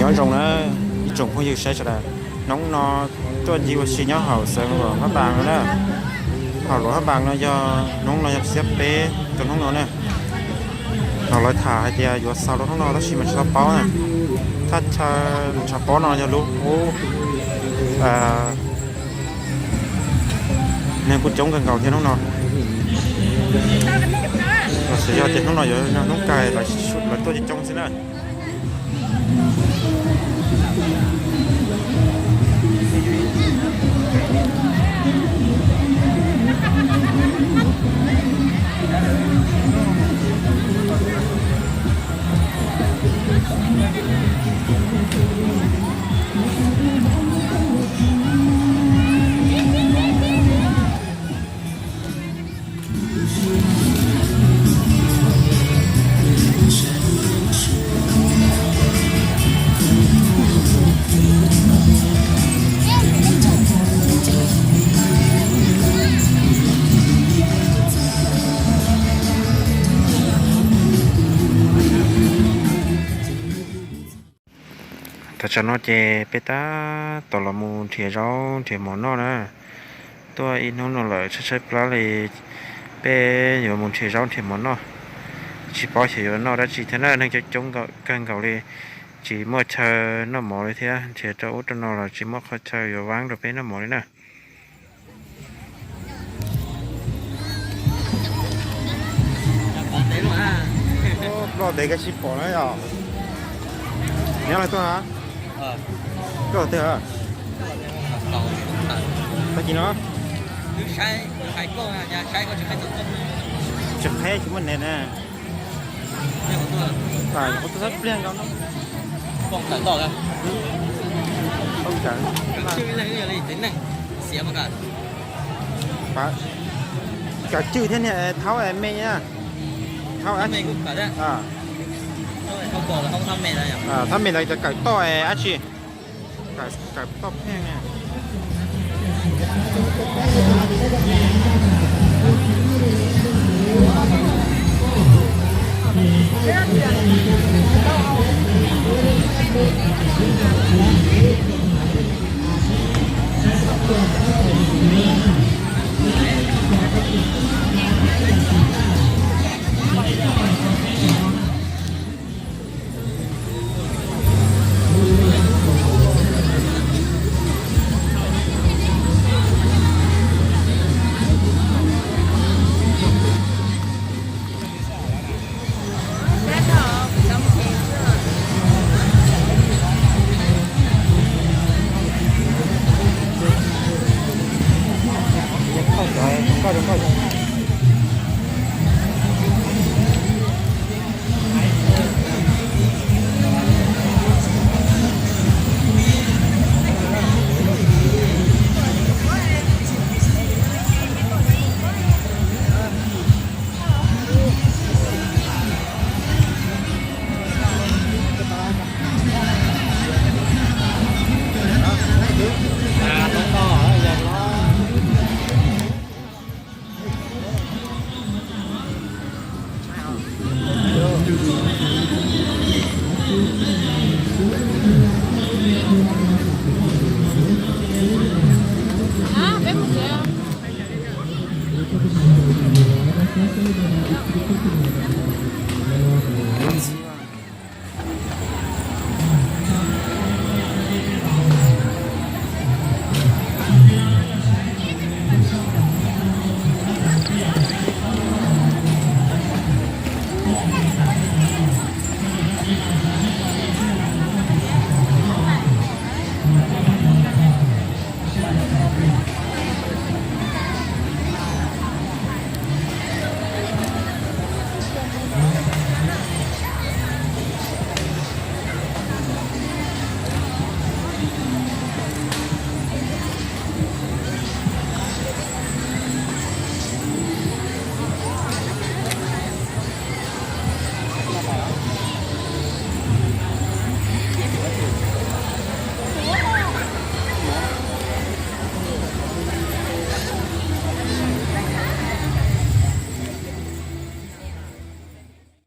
Nyob zoo na ib tsoom phooj ywg saib sawv daws, hnub no tuaj ncig ua si nyob hauv xeev Luam Phaj Npas no na. Hauv Luam Phaj Npas no yog hnub no yog xiab peb rau hnub no na. Los lawv tham hais tias yuav xaus rau hnub no tab sis mas tsis tau paub na. Thaj chaw ntshav pob no yog lub qub, neeg kuj coob kawg nkaus thiab hnub no. Los sis yog tias hnub no yuav yog hnub kawg lawv tuaj coob coob xwb na. Tam sim no ces peb tab tom los mus nrhiav zaub nrhiav mov noj na. Tuaj ib hnub no lawm tshaib tshaib plab li, peb yuav mus nrhiav zaub nrhiav mov noj. Tsis paub xyov yuav noj dab tsi thiab na, neeg coob coob kawg nkaus li, tsis muaj chaw noj mov li thiab, nrhiav rau ub rau no los tsis muaj qhov chaw yuav vaab rau peb noj mov li na. Ploj ntev koj tsis pom na yom. Nyob lawv tuaj hab? Koj twg? Tag kis no tsis qheb tsis muaj net na. Qhov tuaj sab pliag nkaus no. Kawm cwj thiab niag thaub me na. Thaub me ntawd cov kawm toj dab tsi? Kawm toj pheej.